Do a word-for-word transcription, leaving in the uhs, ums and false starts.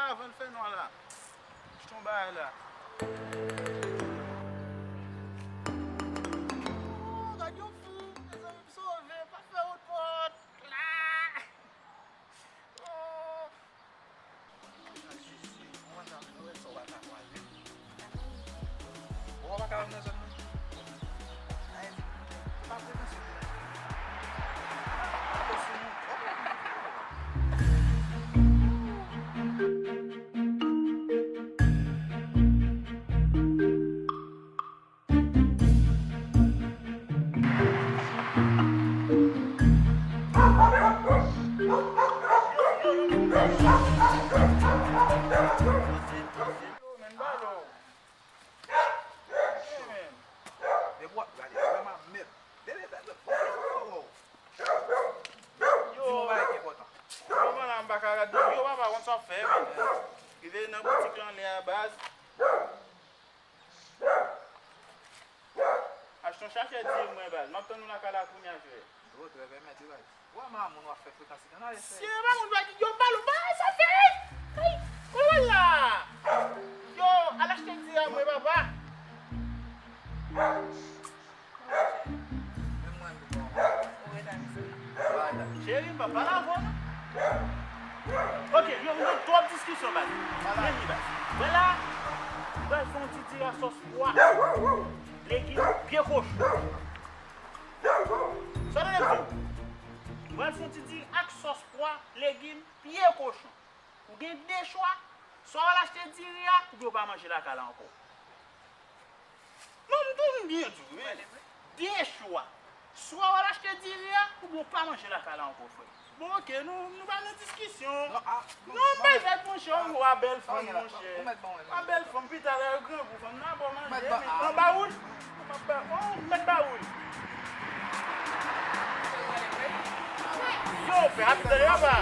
Avan l fè nwa la. Achte yon bagay la. Oh, gad yon fou, mezanmi, m sove, pa fè wout pòt la. Oh. Depi w ap gade, vrèman mèt. Depi w ap gade, oh, oh. Di m yon bagay ki enpòtan. Yo, mwen la, m pa ka gade. Yo, papa, konn sa w fè, men. Rive nan boutik lan, lè a baz. Achte yon sachè diri mwen, baz. M ap tann ou lakay la kounye a, frè. Yo, trè byen mèt wi, baz. Wè mamoun w ap fè frekans itan, ale fè. Sye, mamoun pa gen yon balon, ba, sa fè. Hey, kote w al la? Yo, al achte diri a mwen, papa. Menm mwen, m bon. Ou ret a misye. Cheri, m pa pale avè w, non. Ok, yo, nou twòp diskisyon, baz. Men li, baz. Mwen la, m pral fè yon ti diri a sòs pwa, legim, pye kochon. Sa w tande m di w? M pral fè yon ti diri ak sòs pwa, legim, pye kochon. Ou gen de chwa, swa w al achte diri a, oubyen w pa manje lakay la ankò. Non, m tou m byen di w, wi. De chwa. Swa w al achte diri a, oubyen w pa manje lakay la ankò, frè. Bon, ok, nou, nou pa nan diskisyon. Non, a, non, non, bay fèt, monchè, ou a bèl fanm, monchè. Ou mèt ban mwen, a bèl fanm, pita lè yo grangou, fanm nan ap ba w manje, men an ba woul. Ou mèt ba woul. Yo, fè rapid, tande papa.